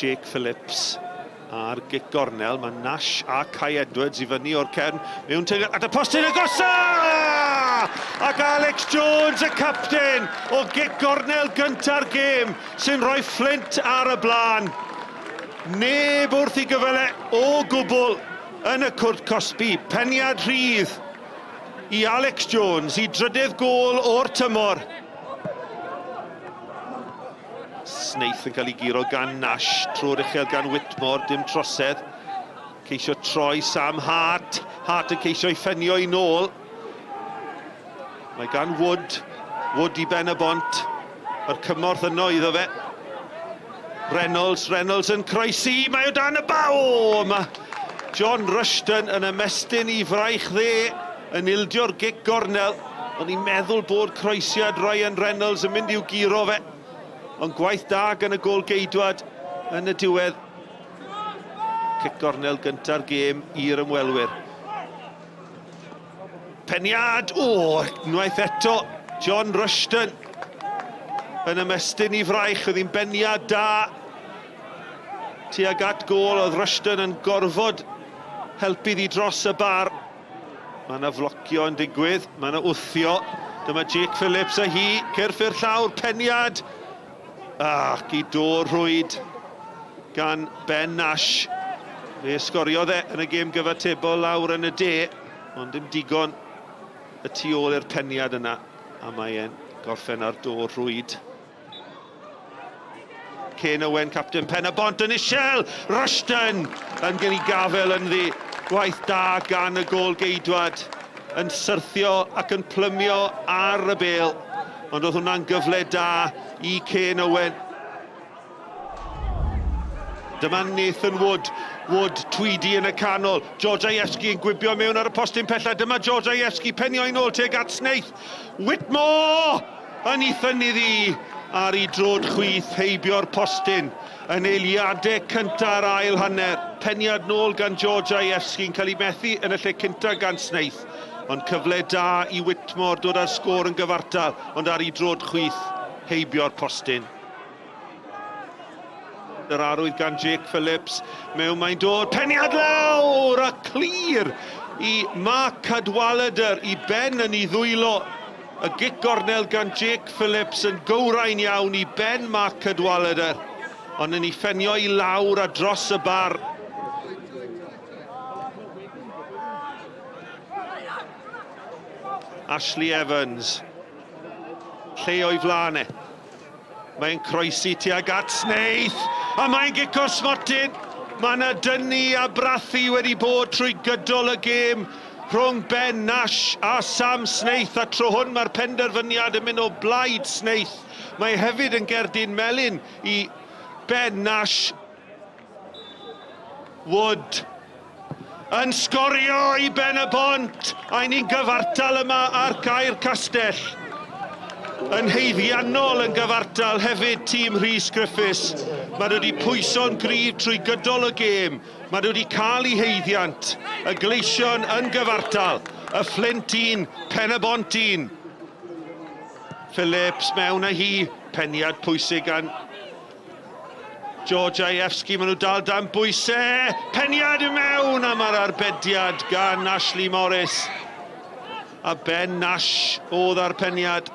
Jake Phillips ar gic gornel. Mae Nash a Kai Edwards i fyny o'r cefn. Mewn tuag at y postyn agosa! Ac Alex Jones, y capten, o gic gornel gynta'r gêm, sy'n rhoi Flint ar y blaen. Neb wrth i gyfele o gwbl yn y cwrt cosbi. Peniad rhydd i Alex Jones i drydydd gôl o'r tymor. Snaith yn cael ei guro gan Nash, trwy'r uchel gan Whitmore, dim trosedd. Ceisio troi Sam Hart, Hart yn ceisio ei ffenio i nôl. Mae gan Wood, Wood i ben y bont, mae'r cymorth yno iddo fe. Reynolds, Reynolds yn croesi, mae o dan y baw! Mae John Rushton yn ymestyn i fraich dde yn ildio'r gic gornel. O'n i'n meddwl bod croesiad Ryan Reynolds yn mynd i'w guro fe. Ond gwaith da gan y gôl-geidwad yn y diwedd. Cic gornel gynta'r gêm i'r ymwelwyr. Peniad! O, unwaith eto, John Rushton yn ymestyn i fraich, oedd hi'n beniad da tuag at gôl, oedd Rushton yn gorfod helpu ddi dros y bar. Mae yna flocio yn digwydd, mae yna wthio. Dyma Jake Phillips a hi, cyrff i'r llawr, peniad! Ac i dôr rhwyd gan Ben Nash. Fe sgoriodd e yn y gêm gyfatebol lawr yn y de, ond dim digon y tu ôl i'r peniad yna, a mae e'n gorffen ar dôr rhwyd. Kane Owen, capten Pen-y-bont yn isel! Rushton yn gen i gafel ynddi. Gwaith da gan y gôl-geidwad yn syrthio ac yn plymio ar y bêl. Ond oedd hwnna'n gyfle da i Kane Owen. Dyma Nathan Wood. Wood, Tweedy yn y canol. Georgievski yn gwibio mewn ar y postyn pella. Dyma Georgievski penio i nôl tuag at Snaith. Whitmore! Yn ei thynnu ddi ar ei drod chwith heibio'r postyn yn eiliadau cynta'r ail hanner. Peniad nôl gan Georgievski yn cael ei methu yn y lle cynta gan Snaith. Ond cyfle da i Whitmore dod â'r sgôr yn gyfartal, ond ar ei drod chwith heibio'r postyn. Yr arwydd gan Jake Phillips. Mewn mae'n dod. Peniad lawr a clir i Mark Cadwaladr i ben yn ei ddwylo. Y gic gornel gan Jake Phillips yn gywrain iawn i ben Mark Cadwaladr. Ond yn ei ffenio i lawr a dros y bar. Ashley Evans. Lle o'i flaen e. Mae'n croesi tuag at Snaith, a mae'n gic o'r smotyn. Mae yna dynnu a brathu wedi bod trwy gydol y gêm rhwng Ben Nash a Sam Snaith, a tro hwn mae'r penderfyniad yn mynd o blaid Snaith. Mae hefyd yn gerdyn melyn i Ben Nash. Wood yn sgorio i Ben y Bont, a ni'n gyfartal yma ar Gaer Castell. Yn haeddiannol yn gyfartal hefyd tîm Rhys Griffiths. Mae nhw wedi pwyso'n gryf trwy gydol y gêm. Mae nhw wedi cael eu haeddiant. Y Gleision yn gyfartal. Y Fflint 1, Pen y Bont 1. Phillips mewn â hi. Peniad pwysig gan Georgievski, maen nhw dal dan bwysau. Peniad i mewn am yr arbediad gan Ashley Morris. A Ben Nash oedd ar peniad.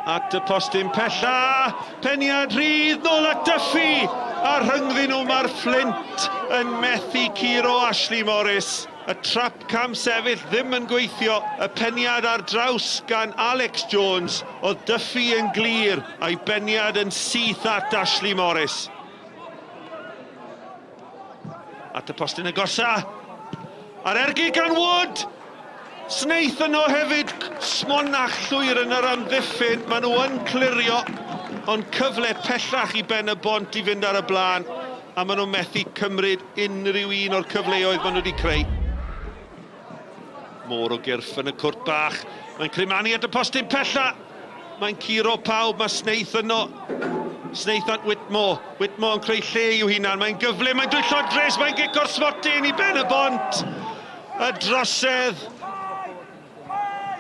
At y postyn pella, peniad rhydd nôl at Duffy. A rhyngddyn nhw mae'r Fflint yn methu curo Ashley Morris. Y trap camsefyll ddim yn gweithio, y peniad ar draws gan Alex Jones, oedd Duffy yn glir, a'i beniad yn syth at Ashley Morris. At y postyn agosa, a'r ergyd gan Wood! Snaith yno hefyd, smonach llwyr yn yr amddiffyn, maen nhw yn clirio, ond cyfle pellach i Ben y Bont i fynd ar y blaen, a maen nhw'n methu cymryd unrhyw un o'r cyfleoedd maen nhw wedi creu. Môr o gyrff yn y cwrt bach. Mae'n crimanu at y postyn pella. Mae'n curo pawb, mae Snaith yno. Snaith at Whitmore. Whitmore yn creu lle i'w hunan. Mae'n gyflym, mae'n dwyllodrus, mae'n gic o'r smotyn i ben y bont. Y drosedd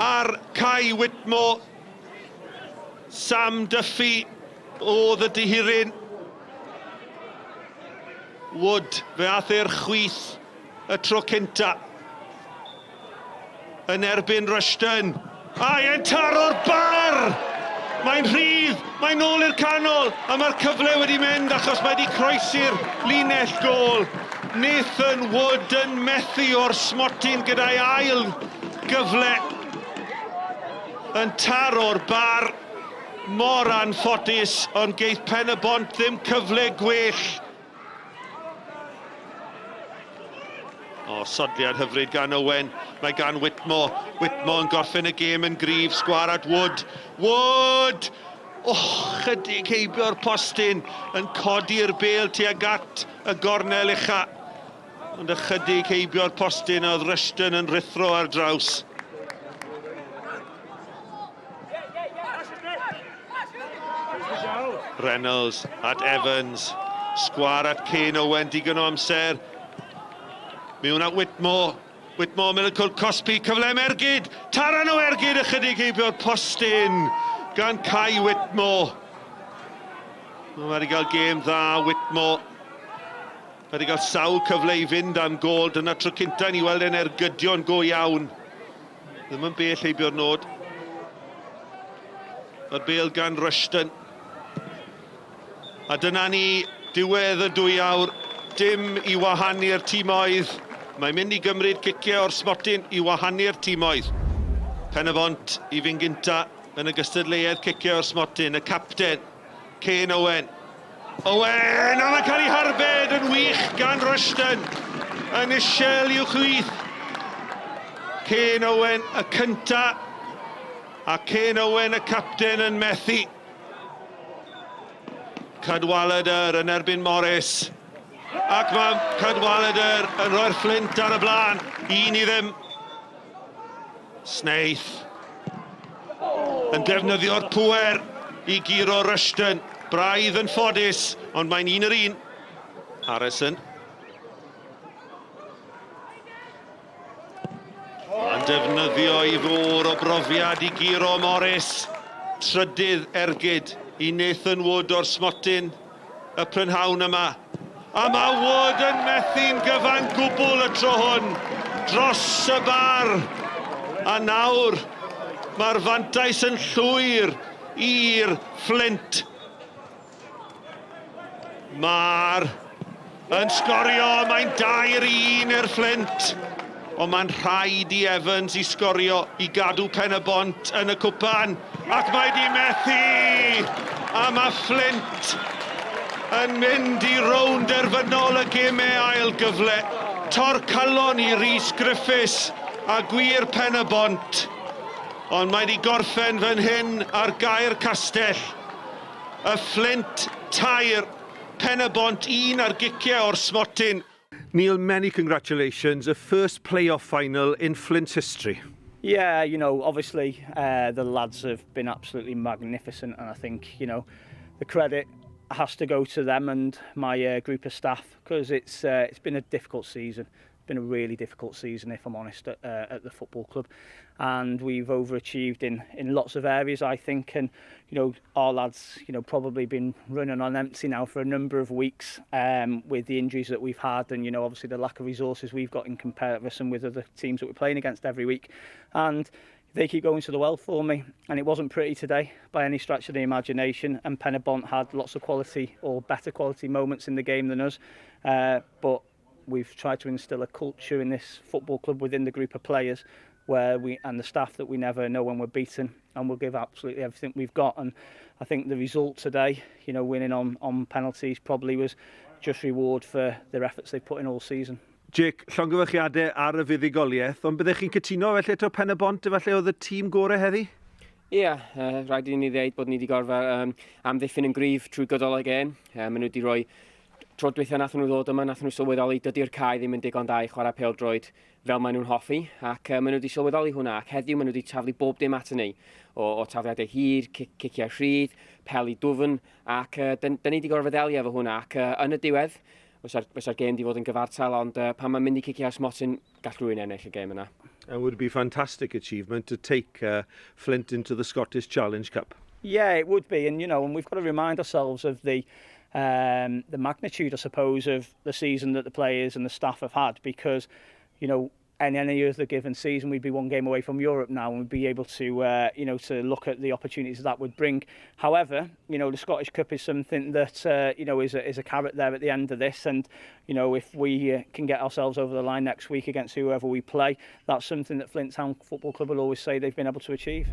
ar Kai Whitmore. Sam Duffy oedd y dihiryn. Wood, fe ath e'r chwith y tro cynta. Yn erbyn Rushton. A e'n taro'r bar! Mae'n rhydd, mae'n nôl i'r canol, a mae'r cyfle wedi mynd achos mae wedi croesi'r linell gôl. Nathan Wood yn methu o'r smotyn gyda'i ail gyfle. Yn taro'r bar, mor anffodus, ond geith Pen-y-bont ddim cyfle gwell. O, sodliad hyfryd gan Owen. Mae gan Whitmore. Whitmore yn gorffen y gêm yn gryf. Sgwar at Wood. Wood! Oh, chydig heibio'r postyn yn codi'r bêl tuag at y gornel ucha. Ond ychydig heibio'r postyn oedd Rushton yn rhuthro ar draws. Reynolds at Evans. Sgwar at Kane Owen, digon o amser. Mewn at Whitmore. Whitmore mewn y cwrt cosbi, cyfle am ergyd. Taran o ergyd ychydig heibio'r postyn gan Kai Whitmore. Mae wedi cael gêm dda, Whitmore. Mae wedi cael sawl cyfle i fynd am gôl. Dyna tro cynta ni weld e'n ergydio'n go iawn. Ddim yn bell heibio'r nod. Mae'r bêl gan Rushton. A dyna ni, diwedd y dwy awr. Dim i wahanu'r timoedd. Mae'n mynd i gymryd ciciau o'r smotyn i wahanu'r timoedd. Pen-y-bont i fynd gynta yn y gystadleuaeth ciciau o'r smotyn. Y capten, Kane Owen. Owen, a mae'n cael ei harbed yn wych gan Rushton. Yn isel i'w chwith. Kane Owen y cynta, a Kane Owen y capten yn methu. Cadwaladr yn erbyn Morris. Ac mae Cadwaladr yn rhoi'r Fflint ar y blaen. 1-0. Snaith yn defnyddio'r pŵer i guro Rushton. Braidd yn ffodus, ond mae'n un yr un. Harrison. Yn defnyddio ei fôr o brofiad i guro Morris. Trydydd ergyd i Nathan Wood o'r smotyn y prynhawn yma. A mae Wood yn methu'n gyfan gwbl y tro hwn dros y bar. A nawr mae'r fantais yn llwyr i'r Fflint. Mae'r yn sgorio, mae'n 2-1 i'r Fflint. Ond mae'n rhaid i Evans i sgorio i gadw Pen-y-bont yn y cwpan. Ac mae di methu! A mae Fflint yn mynd i rownd derfynol y gemau ail gyfle. Torcalon i Rhys Griffiths a gwir Pen-y-bont. Ond mae di gorffen fan hyn ar gaer Castell. Y Fflint 3, Pen-y-bont 1 ar giciau o'r smotyn. Neil, many congratulations. The first playoff final in Flint's history. Yeah, obviously the lads have been absolutely magnificent, and I think, the credit has to go to them and my group of staff, because it's been a difficult season. Been a really difficult season, if I'm honest, at the football club, and we've overachieved in lots of areas, I think, and our lads, probably been running on empty now for a number of weeks with the injuries that we've had, and obviously the lack of resources we've got in comparison with other teams that we're playing against every week, and they keep going to the well for me, and it wasn't pretty today by any stretch of the imagination, and Pen-y-bont had lots of quality or better quality moments in the game than us, but we've tried to instill a culture in this football club within the group of players where we and the staff that we never know when we're beaten, and we'll give absolutely everything we've got. And I think the result today, winning on penalties, probably was just reward for their efforts they've put in all season. Jake, llongyfarchiadau ar y fuddugoliaeth, ond byddech chi'n cytuno felly eto Pen-y-bont efallai oedd y tîm gorau heddi? Ie, yeah, rhaid i ni ddeud bod ni wedi gorfod amddiffyn yn gryf trwy gydol y gêm. Maen nhw wedi rhoi tro dwytha nath nhw ddod yma, nath nhw sylweddoli dydy'r cae ddim yn digon da i chwarae pêl-droed fel maen nhw'n hoffi, ac maen nhw wedi sylweddoli hwnna, ac heddiw maen nhw wedi taflu bob dim at ni, o tafliadau hir, ciciau rhydd, peli dwfn, ac dyn ni wedi gorfod ddelio efo hwnna, ac yn y diwedd, fysa'r gêm wedi fod yn gyfartal, ond pan mae'n mynd i ciciau smotyn, gall rhywun ennill y gêm yna. And would be fantastic achievement to take Flint into the Scottish Challenge Cup. Yeah, it would be, and you know, and we've got to remind ourselves of the the magnitude, I suppose, of the season that the players and the staff have had, because, you know, in any other given season, we'd be one game away from Europe now, and we'd be able to, you know, to look at the opportunities that would bring. However, you know, the Scottish Cup is something that, you know, is a carrot there at the end of this, and, you know, if we can get ourselves over the line next week against whoever we play, that's something that Flint Town Football Club will always say they've been able to achieve.